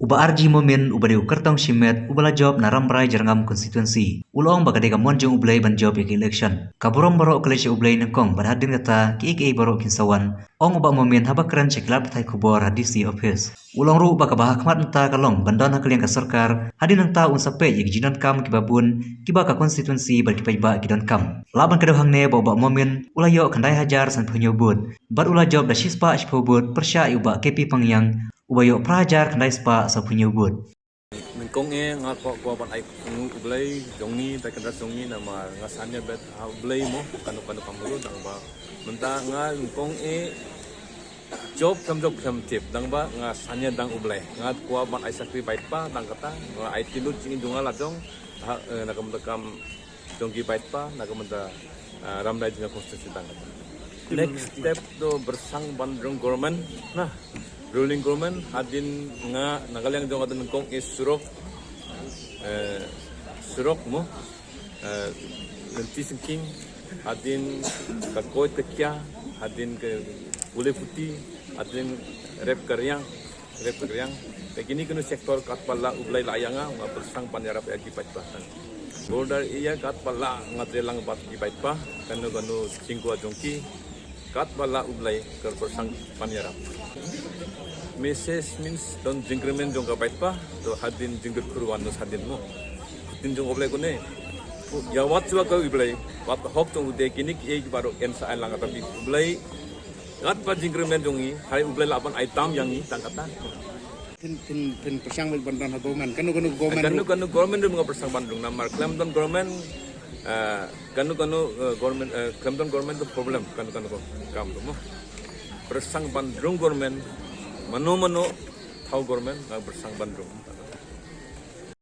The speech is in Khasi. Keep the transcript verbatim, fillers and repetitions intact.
Bah R G Momin, uba dei u kyrtong shimet uba la jop na Rambrai Jyrngam constituency, u la ong ba ka dei ka mon jong U Blei ban jop ïa ka election. Ka burom baroh ka leit sha U Blei nyngkong, bad hadien kata kiei kiei baroh kin sa wan, ong u Bah Momin haba kren sha ki lad pathai khubor ha D C office. U la ong ruh ba kaba ha khmat mynta ka long ban don ha ka liang ka sorkar, hadien nangta un sa peit ïa ki jingdonkam kiba bun kiba ka constituency bad ki paidbah ki donkam. Lah ban kdew hangne ba u Bah Momin u la ïoh khyndai hajar sanphew hynñiew vote, bad u la jop da shispah shiphew vote pyrshah ïa u Bah K P Pangïang uba ïoh phra hajar khyndai spah sawphew hynñiew vote. Nyngkong eh nga kwah, kwah ban ai kyrkhu U Blei jong ngi, da ka dei jong ngi namar nga sngewbha bet ha U Blei mo, kano kano kam bru, tang ba mynta nga nyngkong eh jop kam jop kam tip, tang ba nga sngewbha dang U Blei. Nga kwah ban ai shakri bad pa, tang kata nga ai tylli jingim jong nga la jong ha, eh, na ka bynta kam jong ki bad pa na ka bynta, ah, Rambrai Jyrngam constituency, tang kata. Next step to pyrshang ban rung government, na ruling government, hadien nga na ka liang jong nga nyngkong eh surok, eh, surok mo, eh, lynti syngkien, hadien ka koit ka kiad, hadien ka pule puthi, hadien rep ka riang, rep ka riang. Te kine kine sector katba lah U Blei lah ïa nga, nga pyrshang ban ïarap ïa ki paidbah. Border area katba lah nga trei lang bad ki paidbah, kano kano jingkwah jong ki, katba lah U Blei nga pyrshang ban ïarap. Message means don jingkyrmen jong ka paidbah, to hadien jingkyrkhu wan nos hadien mo. Ktien jong U Blei kane. Ïa wat shuwa ka U Blei, wat hok jong u de, kine kiei kiei baroh kin sa ai lang, tapi U Blei katba jingkyrmen jong ngi, hai U Blei lah ban ai tam ïa ngi, tang kata. Phin, phin, phin pyrshang ban don ha government. Kano kano government. Kano kano government ruh nga pyrshang ban rung namar khlem don government, eh, kano kano, eh, government, eh, khlem don government to problem, kano kano kam ruh mo. Pyrshang ban rung government, mano mano thaw government, nga pyrshang ban rung.